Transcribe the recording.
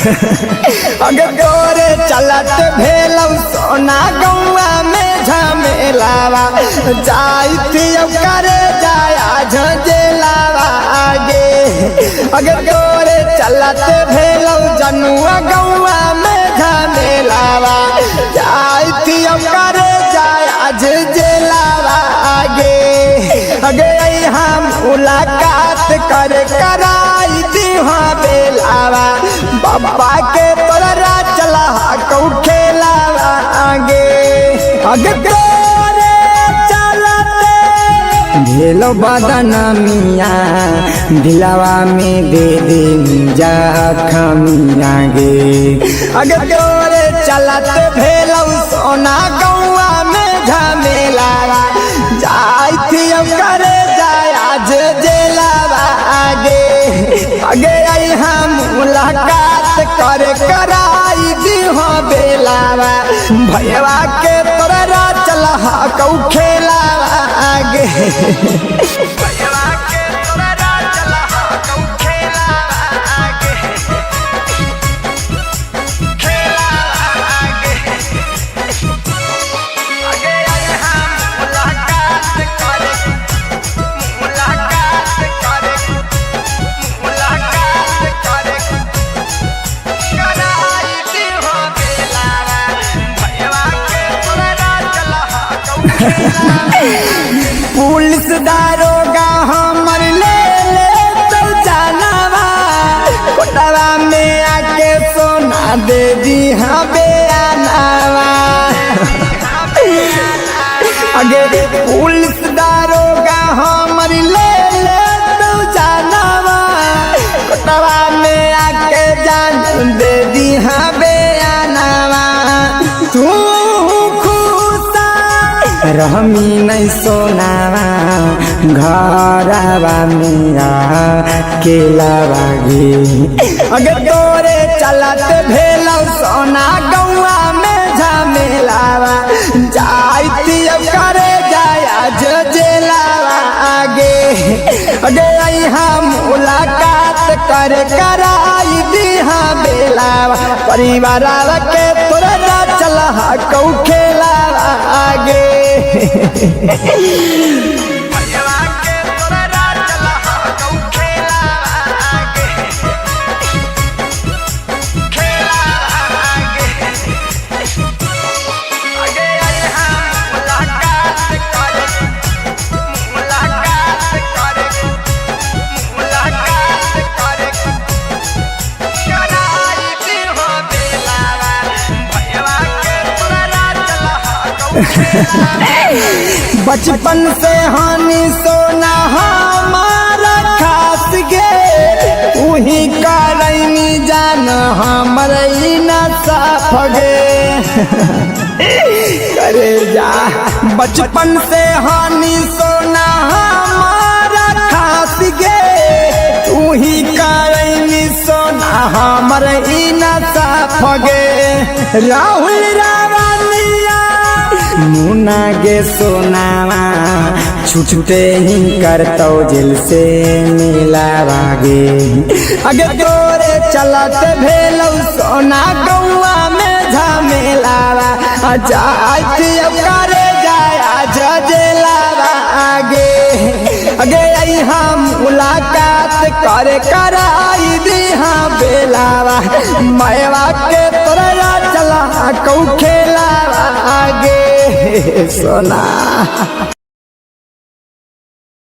अगर तोरे चलत भेलौ सोना गौआ में झमेलावा जाई करे जाया झजेलावा आगे। अगर तोरे चलत भेलौ जनुआ गौआ में झमेलावा जाई करे जाया झजेलावा आगे। अगे हम मुलाकात कर कराई दीहा बेलावा बाबा के तोरा चला कौ खेलावा आगे। अगे तोरे चलते भेलो बदनामिया दिलावा में दे दे जा खमिया गे। अगे तोरे चलत भेलौ सोना गौआ में झमेलावा जाई करे जाया जेलावा आगे। अगे आई हम मुलाकात कर कराई दीहो बेलावा भैया के तोरा चला कौ खेलावा आगे। भैया के तोरा चला कौ खेलावा आगे। खेलावा आगे। अगे आई हम मुलाकात करे मुलाकात करे मुलाकात करे कराई दीहो बेलावा भैया के तोरा चला कौ खेलावा। पुलिस दारोगा हमर ले ले तो जानवा कोटवा में आके सोना दे दी हाँ बेआनावा। अगे पुलिस दारोगा हमर ले ले तो जानवा कोटवा में आके जान दे दी हाँ बेआनावा। तू खुशा रहमी नहीं सोनावा घरवा मेरा केलावा गे। अगर तोरे चलत भेलौ सोना गौआ में झमेलावा जाई करे जाया जेलावा आगे। अगे आई हम मुलाकात कर कराई दीहा बेलावा परिवार के तोरा चला कौ खेलावा आगे। भैया के तोरा चला कौ खेलावा आगे। खेलावा आगे। अगे आई हम मुलाकात करे मुलाकात करे मुलाकात करे कराई दीहो बेलावा भैया के तोरा चला कौ खेलावा। बचपन से हानि सोना हमारा खास गे उही करैनी जान हमर न साफ गे। करे जा बचपन से हानि सोना हमारा खास गे उही करैनी सोना हमर न साफ गे। राहुल रावनिया मुना गे सोनावा छुटते ही करतौ जेल से मिलावा गे। अगे तोरे चलत भेलौ सोना गौआ में झमेलावा जाई करे जाया झजेलावा आगे। अगे आई हम मुलाकात करे कराई दीहा बेलावा मैवा के तोरा चला कौ खेलावा आगे सोना।